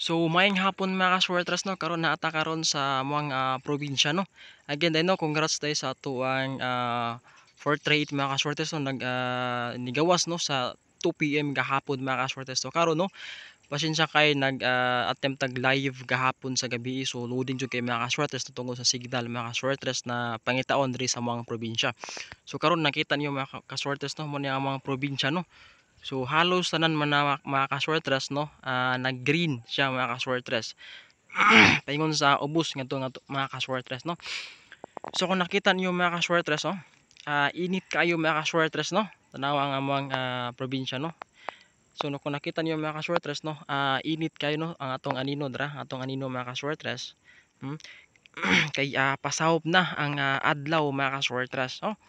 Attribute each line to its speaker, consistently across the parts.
Speaker 1: So maayong hapon, mga kaswertres, no. Karon naa ta karon sa among probinsya, no. Again day, no, congrats day sa atuang 438, mga kaswertres, no, nag nigawas, no, sa 2 p.m. gahapon, mga kaswertres. So karon, no, pasensya kay nag attempt tag live gahapon sa gabi, so loading jud kay, mga kaswertres, tungod sa signal, mga kaswertres, na pangitaon diri sa among probinsya. So karon nakita niyo, mga kaswertres, no, mo ni ang among probinsya, no. So halos tanan man na, mga kaswertres, no, nag-green siya, mga kaswertres. Paingon sa ubos ngadto nga mga kaswertres, no. So kung nakita niyo, mga kaswertres, no, init kaayo, mga kaswertres, no. Tanawa ang among probinsya, no. So no, kung nakita niyo, mga kaswertres, no, init kayo, no, ang atong anino dra, atong anino, mga kaswertres. Kay pasahop na ang adlaw, mga kaswertres, no.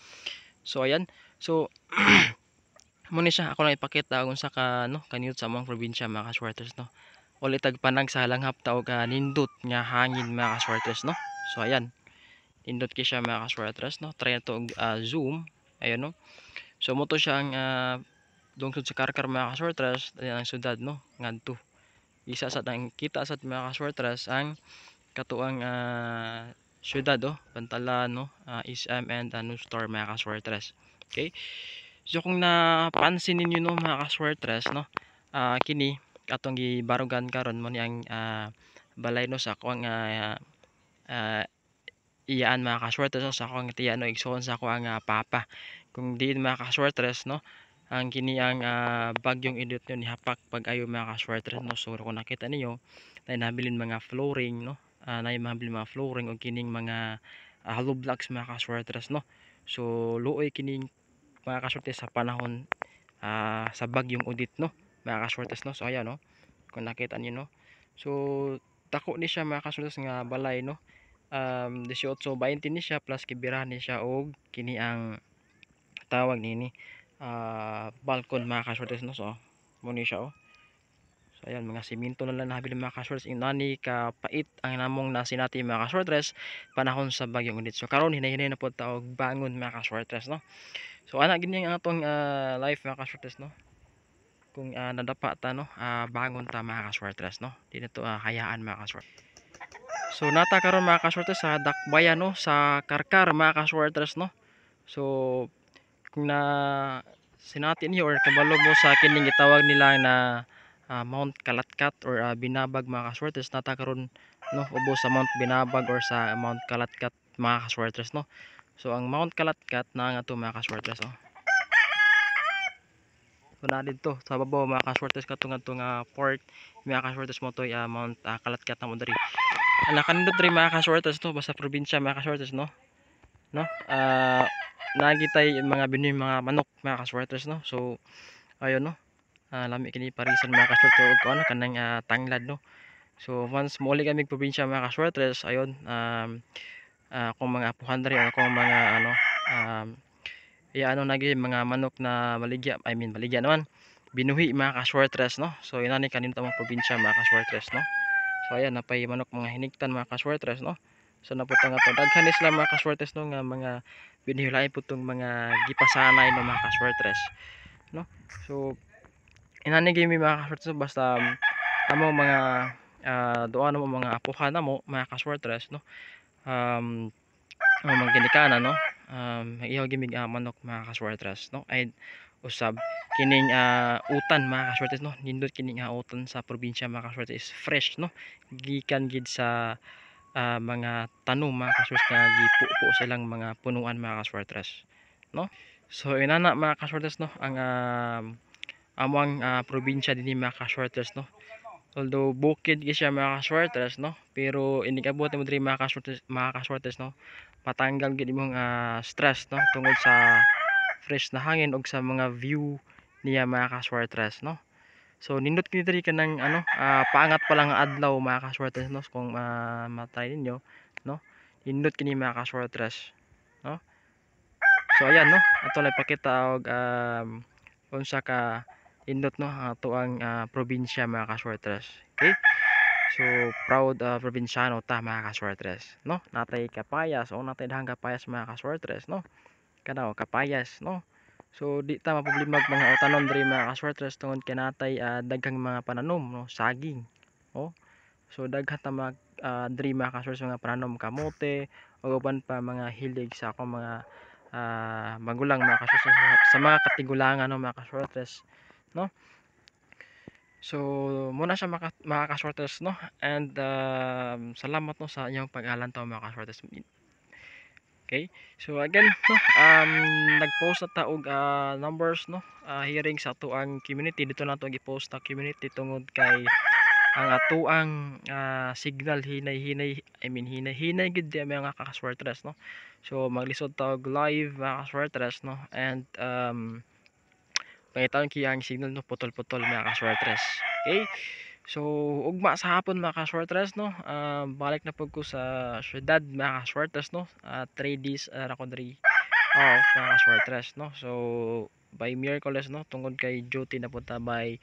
Speaker 1: So ayan. So mo ni siya ako lang ipakita kung sa ka, no, kaniyot sa among probinsya, mga kaswertres, no. Wala tag panag sa halanghap ta og nindot nga hangin, mga kaswertres, no. So ayan, nindot kay siya, mga kaswertres, no. Try nato og zoom, ayan, no. So mo to siya ang lungsod sa Carcar, mga kaswertres, ayan ang syudad, no, ngadto. Isa sa ang kita sa mga kaswertres ang katuang syudad, oh, Pantalan, no, SM and New Star, mga kaswertres. Okay? So kung napansin ninyo, no, mga kaswertres, no, kini atong gibarugan karon mo ni ang balay, no, sa akong iyaan, mga kaswertres, no, sa akong tiya, no, igsoon sa akong papa. Kung diin, mga kaswertres, no, ang kini ang bagyong Edith no nihapak pag-ayo, mga kaswertres, no. So kung nakita niyo nay nabilin mga flooring, no, nay nabilin mga flooring og kining mga hollow blocks, mga kaswertres, no. So luoy kining, mga kaswertres, sa panahon sa bagyong Odette, no, mga kaswertres, no. So ayan, no, kung nakita niyo, no. So dako ni siya, mga kaswertres, nga balay, no. 18-20 ni siya plus kibirahan ni siya og kini ang tawag nini balkon, mga kaswertres, no. So mo ni siya, oh. So ayan, mga simento na lang nabili, mga kaswertres. Inani ka pait ang namong nasinati, mga kaswertres, panahon sa bagyong Odette. So karon hinay-hinay na pod ta og bangon, mga kaswertres, no. So ana gini ang atong life, mga kaswertres, no. Kung nadapa ta, no, bangon ta, mga kaswertres, no. Di na to hayaan, mga kaswertres. So nata karon, mga kaswertres, sa Dakbayan, no, sa Carcar, mga kaswertres, no. So kung na sinati niyo or kabalo mo sa kining gitawag nila na Mount Kalatkat or Binabag, mga kaswertres, nata karon, no, ubos sa Mount Binabag or sa Mount Kalatkat, mga kaswertres, no. So ang Mount Kalatkat na nga to, mga kaswertres, oh. So na didto sa babaw, mga kaswertres, katong ngadto nga port, mga kaswertres, mo toy Mount Kalatkat na mo diri. Ang nakanindot diri, mga kaswertres, no, basta probinsya, mga kaswertres, no. No, nagitay mga binuhi mga manok, mga kaswertres, no. So ayun, no. Lami kini parisan, mga kaswertres, og ano kanang tanglad, no. So once mouli kami probinsya, mga kaswertres, ayun, akong mga apuhan diri or akong mga ano iya ano nagi mga manok na maligya, I mean maligya naman, binuhi, mga kaswertres, no. So inani kanin tamang probinsya, mga kaswertres, no. So ayan, napay manok mga hinigtan, mga kaswertres, no. So naputa nga to daghan ni sila, mga kaswertres, no, nga mga binuhi po tong mga gipasanay, no, mga kaswertres, no. So inani gyud mi, mga kaswertres, no, basta amo mga duan mo mga apuhan namo, mga kaswertres, no, ang mga ginikanan, no, ihaw gimig manok, mga kaswertres, no. Ay usab kining utan, mga kaswertres, no, nindot kining utan sa probinsya, mga kaswertres, is fresh, no, gikan gid sa mga tanom, mga kaswertres, nga gipupo silang mga punuan, mga kaswertres, no. So inana, mga kaswertres, no, ang among probinsya dinhi, mga kaswertres, no. Although bukid gyud siya, mga kaswertres, no, pero inig-abot nimo diri, mga kaswertres, no, matanggal gyud imong stress, no, tungod sa fresh na hangin ug sa mga view niya, mga kaswertres, no. So nindot kini diri kanang ano paangat pa lang ang adlaw, mga kaswertres, no, kung matry ninyo, no, nindot kini, mga kaswertres, no. So ayan, no, ato lang ipakita og unsa ka nindot, no, ang atoang probinsya, mga kaswertres. Okay? So proud probinsyano ta, mga kaswertres, no. Natay kapayas o natay dahang kapayas, mga kaswertres, no. Kanaw kapayas, no. So di ta maproblema og mga utanon diri, mga kaswertres, tungod kay natay daghang mga pananom, no, saging, oh. So daghan ta mga diri mga kaswertres, mga pranom kamote ug uban pa mga hilig sa akong mga magulang mga kaswertres, sa mga katigulangan no mga kaswertres no. So muna siya mga kaswertres no, and salamat no sa inyong pag-alantaw mga kaswertres. Okay, so again no, nag-post na ta og numbers no, hearing sa atoang community. Dito na to gi-post sa community tungod kay ang atoang signal hinay-hinay, I mean hinay-hinay gid di mga kakaswertres no. So maglisod ta og live mga kaswertres no, and pangitaon kaya ang signal no, putol-putol mga kaswertres. Okay, so ugma sa hapon mga kaswertres no, balik na pud ko sa syudad mga kaswertres no. 3 days ra ko diri off mga kaswertres no. So by Miyerkules no, tungod kay duty na punta by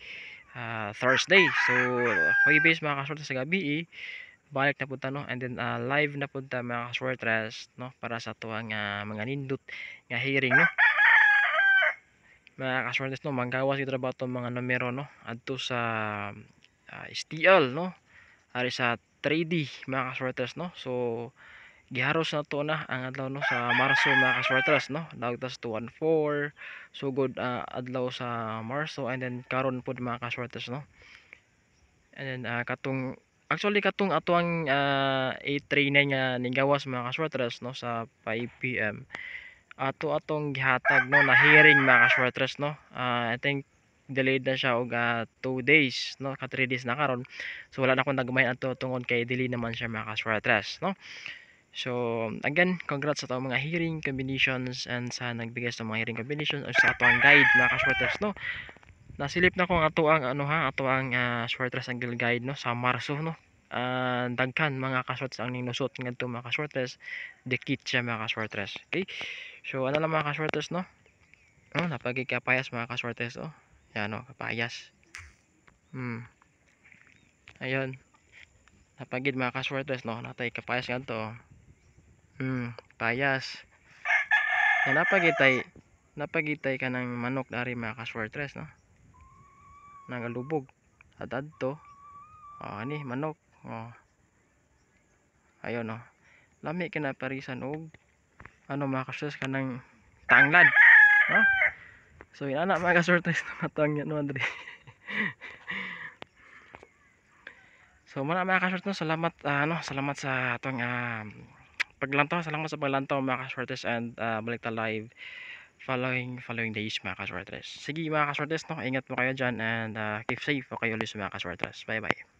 Speaker 1: Thursday. So Huwebes mga kaswertres sa gabi balik na punta no, and then live na punta mga kaswertres no, para sa tuwang mga nindot nga hearing no mga kaswertres no. Manggawas gyud ra ba atong mga numero no adto sa STL no, ari sa 3D mga kaswertres no. So giharos na to na ang adlaw no sa Marso mga kaswertres no, dagtas 214 sugod adlaw sa Marso, and then karon pod mga kaswertres no. And then katong actually katong ato ang 839 nga nigawas mga kaswertres no sa 5 p.m. ato atong gihatag no na hearing mga kaswertres no. I think delayed na siya og 2 days no, ka 3 days na karon. So wala na akong nagmay ato tungod kay delay naman siya mga kaswertres no. So again, congrats sa atong mga hearing combinations and sa nagbigay sa mga hearing combinations o sa atong guide mga kaswertres no. Nasilip na ko ang ato ang ano ha, ato ang Swertres Angle Guide no sa Marso no. Daghan mga kaswertres ang ninusot ngadto mga kaswertres, dikit siya mga kaswertres. Okay, so ano lang mga kaswertres no, oh, napagikapayas mga kaswertres oh. Yan oh, kapayas. Ayun, napagid mga kaswertres no, natay kapayas ngadto. Payas. Yan, napagitay ka ng manok dari mga kaswertres no. Nagalubog at adto. Oh, ani manok. Oh. Ayun oh. Lami kina parisan og ano mga kaswertres kanang tanglad, no? So inana mga kaswertres na matang yan no Andre. So muna mga kaswertres no, salamat ano, salamat sa atong paglantaw, salamat sa paglantaw mga kaswertres, and balik ta live following days mga kaswertres. Sige mga kaswertres no, ingat mo kayo dyan and keep safe okay ulit mga kaswertres. Bye bye.